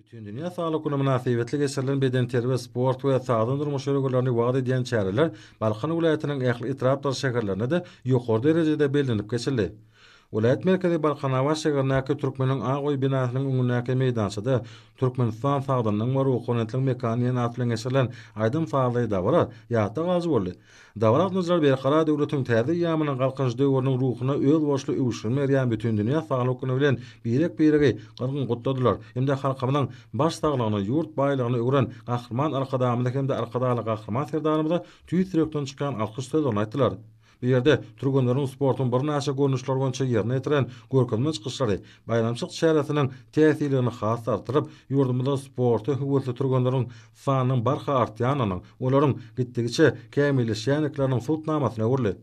Bütindünýä saglyk güni mynasybetli geçirilen bedenterbiýe, sport we sagdyn durmuş ýörelgelerini wagyz edýän çäreler Balkan welaýatynyň ähli etrapdyr şäherlerinde-de ýokary derejede bellenip geçildi. Welaýat merkezi Balkanabat şäherindäki Türkmeniň ak öýi binasynyň öňündäki meýdançada Türkmenistan sagdynlygyň we ruhubelentligiň mekany diýen at bilen geçirilen aýdym-sazly dabara ýatda galyjy boldy. Dabara gatnaşyjylar Berkarar döwletiň täze eýýamynyň Galkynyş döwrüniň ruhuna özboluşly öwüşgin berýän Bütindünýä saglyk güni bilen birek-biregi gyzgyn gutladylar hem-de halkymyzyň baş saglygyny, ýurt baýlygyny öwren Gahryman Arkadagymyza hem-de Arkadagly Gahryman Serdarymyza tüýs ýürekden çykýan alkyş sözlerini aýtdylar. Bu ýerde türgenleriň sportuň birnäçe görnüşleri boýunça ýerine ýetiren görkezme çykyşlary baýramçylyk çäresiniň täsirligini has-da artdyryp, ýurdumyzda sporta höwesli türgenleriň sanynyň barha artýandygynyň, olaryň gitdigiçe kämilleşýändikleriniň subutnamasyna öwrüldi.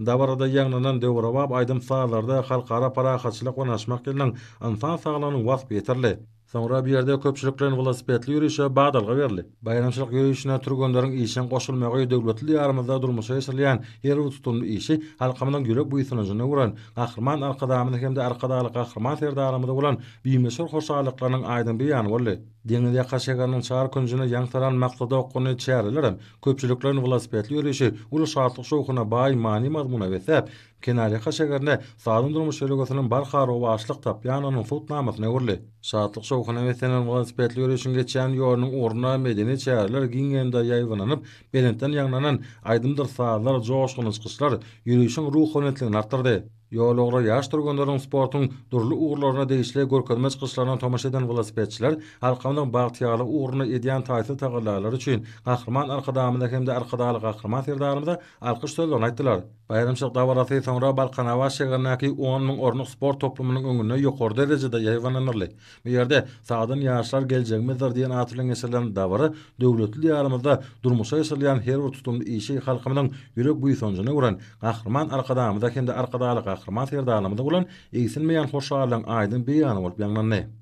Dabarada ýaňlanan döwrebap aýdym-sazlarda Halkara parahatçylyk we ynanyşmak ýylynyň ynsan saglygynyň waspy ýetirildi. Soňra bu ýerde köpçülikleýin welosipedli ýörişe badalga berildi. Baýramçylyk ýörişine türgenleriň işjeň goşulmagy döwletli Diýarymyzda durmuşa geçirilýän her bir tutumly işi halkymyzyň ýürek buýsanjyna öwren Gahryman Arkadagymyza hem-de Arkadagly Gahryman Serdarymyza bolan bimöçber hoşallyklarynyň aýdyň beýany boldy. Deňiz ýaka şäheriniň çar künjüne ýaň salan maksada okgunly çärelerem, köpçülikleýin welosipedli ýörişi uly şatlyk-şowhuna baý many-mazmuna besläp, kenarýaka şäherinde sagdyn durmuş ýörelgesiniň barha rowaçlyk tapýandygynyň subutnamasyna öwrüldi. Şatlyk-şowhuna beslenen welosipedli ýörişiň geçýän ýolunyň ugrunda medeni çäreler giň gerimde ýaýbaňlanyp, belentden ýaňlanan aýdymdyr sazlar, joşgunly çykyşlar ýörişiň ruhubelentligini artdyrdy. Ýolugra ýaş türgenleriň sportuň dürli ugurlaryna degişli görkezme çykyşlaryna tomaşa eden welosipedçiler halkymyzyň bagtyýarlygy ugrunda edýän taýsyz tagallalary üçin Gahryman Arkadagymyza hem-de Arkadagly Gahryman Serdarymyza alkyş sözlerini aýtdylar. Baýramçylyk dabarasy soňra Balkanabat şäherindäki 10 müň orunlyk sport toplumynyň öňünde ýokary derejede ýaýbaňlandyryldy. Bu ýerde Sagdyn ýaşlar geljegimizdir diýen at bilen geçirilen dabara döwletli Diýarymyzda durmuşa geçirilýän her bir tutumly işi halkymyzyň ýürek buýsanjyna öwren Gahryman Arkadagymyza hem-de Arkadagly Gahryman Serdarymyza bolan egsilmeýän hoşallygyň aýdyň beýany bolup ýaňlandy.